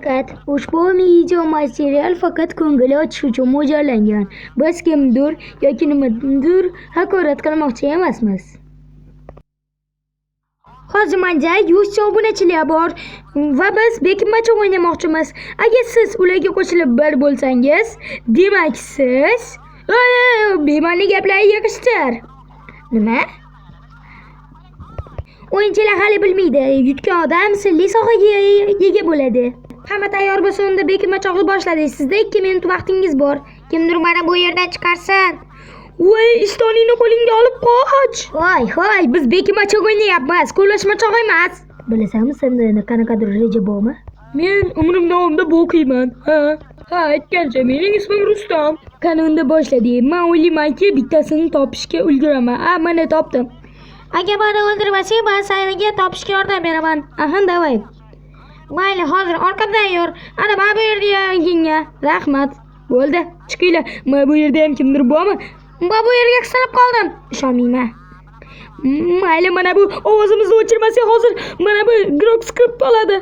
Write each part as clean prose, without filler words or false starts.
Diqqat! Ushbu video material faqat ko'ngil ochish uchun mo'ljallangan. Biz kimdir yoki nimadir haqorat qilmoqchi emasmiz. Hozir menda 100 ta obunachilar bor va biz bekinmachoq o'ynamoqchimiz. Agar siz ularga qo'shilib bir bo'lsangiz, demak siz bema'ni gaplarni yig'ishtir. Nima? O'yinchilar hali bilmaydi. Yutgan odam sirli sovg'aga ega bo'ladi. Hamma tayyor bo'lsa, unda bekinmachoqni boshladik. Sizda 2 minut vaqtingiz bor. Kimdir meni bu yerdan chiqarsin. Voy, ishtoningni qo'lingga olib qoch. Voy, voy, biz bekinmachoq o'ynayapmiz, qo'llashmachoq emas. Bilasanmi, senda qanaqadir reja bormi? Men umrim davomida bo'qiyman. Ha. Ha, aytgancha mening ismim Rustam. Qani unda boshladik. Men o'ylaymanki, bittasini topishga ulguraman. A, mana topdim. Agar meni o'ldirmasang, men senga topishga yordam beraman. Aha, davay. Mayli, hozir orqamdan yur. Ana mana bu yerda yonginga. Rahmat. Bo'ldi, chiqinglar. Mana bu yerda ham kimdir bormi? Va bu yerga qisilib qoldim. Ishonmayman. Mayli, mana bu ovozimizni o'chirmasak hozir mana bu Grox kirib qoladi.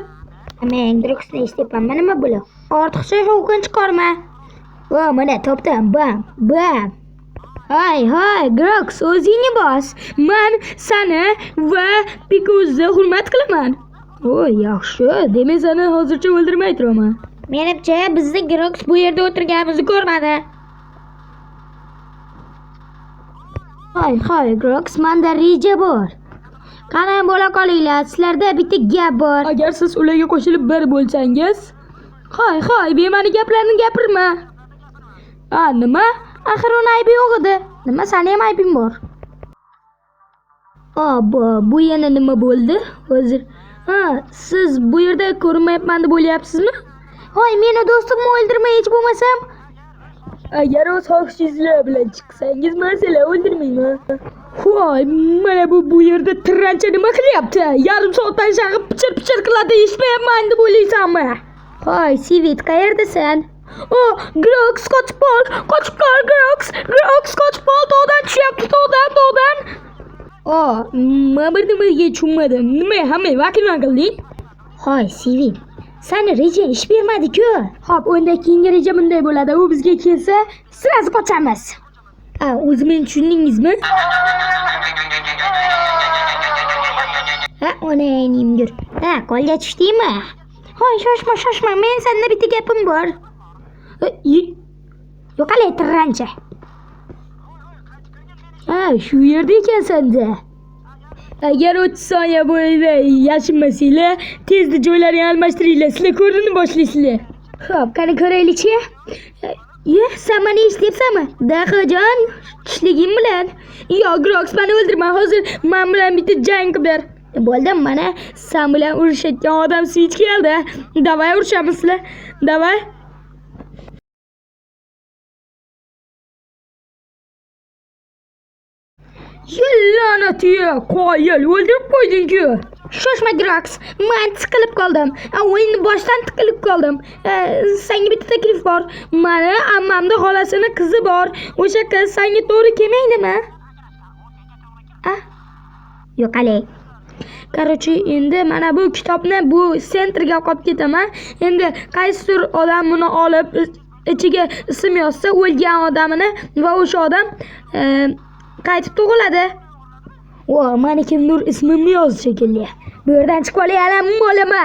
Men Groxni eshityapman. Nima bular? Ortiqcha shovqin chiqarma. Va mana topdim. Bam, bam. Hay, hay, Grox, o'zingni bos. Men seni va Pikuzni hurmat qilaman. O, yaxshi. Demak, seni hozircha o'ldirmay turaman. Menimcha, bizni Grox bu yerda o'tirganimizni ko'rmadi. Hay, hay, Grox, menda reja bor. Qani bo'la qolinglar, sizlarda bitta gap bor. Agar siz ularga qo'shilib bir bo'lsangiz, hay, hay, bema'ni gaplarni gapirma. A, nima? Axir uni aybi yo'q edi. Nima, seni ham aybing bor. Obbo, bu yana nima bo'ldi? Hozir. Ha, siz bu yerda ko'rinmayapman deb o'ylayapsizmi? Hoy, meni do'stimni o'ldirma hech bo'lmasam. Agar o'z xohishingizlar bilan chiqsangiz, men sizlarni o'ldirmayman. Voy, mana bu yerda tirancha nima qilyapti? Yarim soatdan shag'ib pichir-pichir qiladi, eshitmayapman deb o'ylaysanmi? Hoy, Sivit, qayerdasan? O, Grox qochib qol, qochib qol Grox, Grox qochib qol, tog'dan tushyapti, tog'dan, tog'dan. O, men bir nimaga tushunmadim. Nima, hamma vakilman qilding? Hoy, Sivit, sani rejang ish bermadi-ku. Xo'p, unda keyingi reja bunday bo'ladi. U bizga kelsa, Sразу qochamiz. A, o'zi meni tushundingizmi? Ha, onangimdir. Ha, qo'lga tushdingmi? Hoy, shoshma, shoshma, men senda bitta gapim bor. Yo'qolay tirancha. Ha, shu yerda ekansan-da. Agar 30 soniya bo'yida yashinmasanglar, tezda joylarini almashtiringlar. Sizlar ko'rinib boshlaysizlar. Xo'p, qani ko'raylikchi. Ye, sen meni eshityapsanmi? Dahojon, tushligim bilan. Yo, Grox, meni o'ldirma. Hozir men bilan bitta jang qilib ber. Bo'ldi, mana sen bilan urushayotgan odam switch keldi. Davay urushamiz sizlar. Davay. La'natiya, qoyil, o'ldirib qo'yding-ku. Shoshma Grox, men tiqilib qoldim. O'yinni boshdan tiqilib qoldim. Senga bitta taklif bor. Mani ammamda xolasini qizi bor. O'sha qiz senga to'g'ri kelmaydimi? A? Yo'qolay. Короче, endi mana bu kitobni bu sentrga olib ketaman. Endi qaysidir odam buni olib ichiga ism yozsa, o'lgan odamini va o'sha odam qaytib tug'iladi. O, mani kimdir ismimni yozdi shekilli. Bu yerdan chiqib olay, alam bo'lama.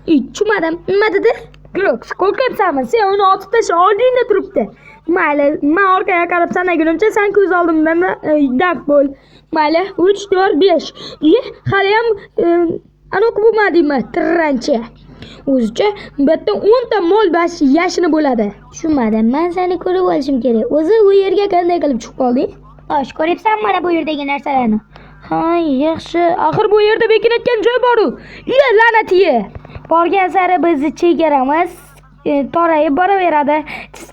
Tushunmadim. Nima dedi? Grox, qo'rqyapsanmi? Sen uni otib tasha, oldingda turibdi. Mayli, men orqaga qarab sanagunimcha sen ko'z oldimdan daf bo'l. Mayli, 3 4 5. Iye, hali ham anaqa bo'lmadingmi? Tirancha. O'zicha bu yerda 10 ta mol bash yashini bo'ladi. Tushunmadim. Men seni ko'rib olishim kerak. O'zi u yerga qanday qilib chiqib qolding? Xo'sh, ko'ryapsanmi mana bu yerdagi narsalarni? Ha, yaxshi. Axir bu yerda bekinayotgan joy bor-u. Iye, la'natiye. Borgan sari bizni chegaramiz torayib boraveradi.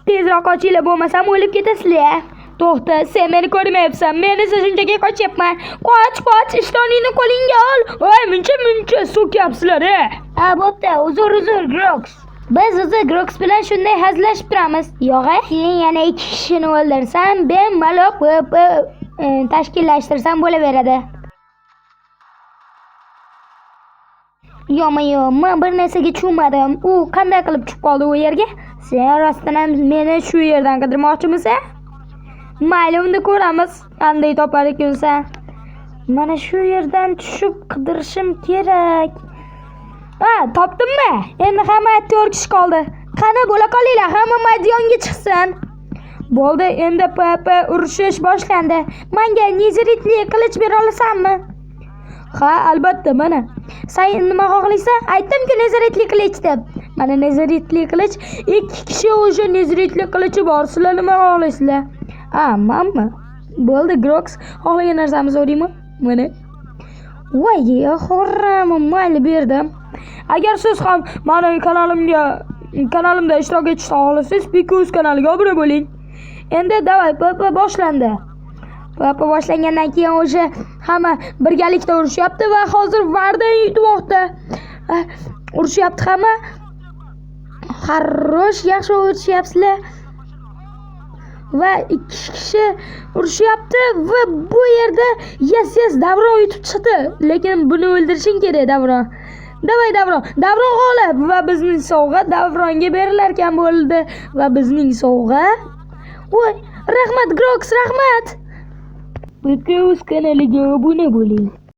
Tezroq qochinglar, bo'lmasam o'lib ketasizlar. To'xta, sen meni ko'rmayapsan. Men esa shunchaki qochyapman. Qoch, qoch, ishtoningni qo'lingga ol. Voy, muncha so'kyapsizlar, e. Ha, bo'pti. Uzr, uzr, Grox. Biz o'zi Grox bilan shunday hazillashib turamiz. Yo'q, sen yana 2 kishini o'ldirsam, bemalol tashkillashtirsam bo'laveradi. Yo'qmi, yo'q, men bir narsaga tushunmadim. U qanday qilib tushib qoldi u yerga? Sen rostdan ham meni shu yerdan qidirmoqchimisan? Mayli, unda ko'ramiz, qanday topar ekansan. Mana shu yerdan tushib qidirishim kerak. Ha, topdimmi? Endi hamma 4 kishi qoldi. Qani, bo'la qolinglar, hamma maydonga chiqsin. Bo'ldi, endi PvP urushish boshlandi. Menga nezeritli qilich bera olasanmi? Ha, albatta, mana. Sen nima xohlaysan? Aytdim-ku nezeritli qilich deb. Mana nezeritli qilich. Ikki kishi o'sha nezeritli qilichi bor. Sizlar nima xohlaysizlar? Ha, manmi? Bo'ldi, Grox, xohlagan narsamni so'raymi? Mana. Voy, xo'ram, mayli, berdim. Agar siz ham mani kanalimda ishtirok etishni xohlasangiz, Pikus kanaliga obuna bo'ling. Endi давай, PvP boshlandi. PvP boshlangandan keyin o'sha hamma birgalikda urushyapti va hozir Varden yutmoqda. Urushyapti hamma. Хорош, yaxshi urushyapsizlar. Va ikki kishi urushyapti va bu yerda yes, Davron yutib chiqdi. Lekin buni o'ldirishing kerak, Davron. Давай, Davron. Davron g'olib va bizning sovg'a Davronga berilarkan bo'ldi va bizning sovg'a. Voy, rahmat, Grox, rahmat. Pikus kanaliga obuna bo'ling.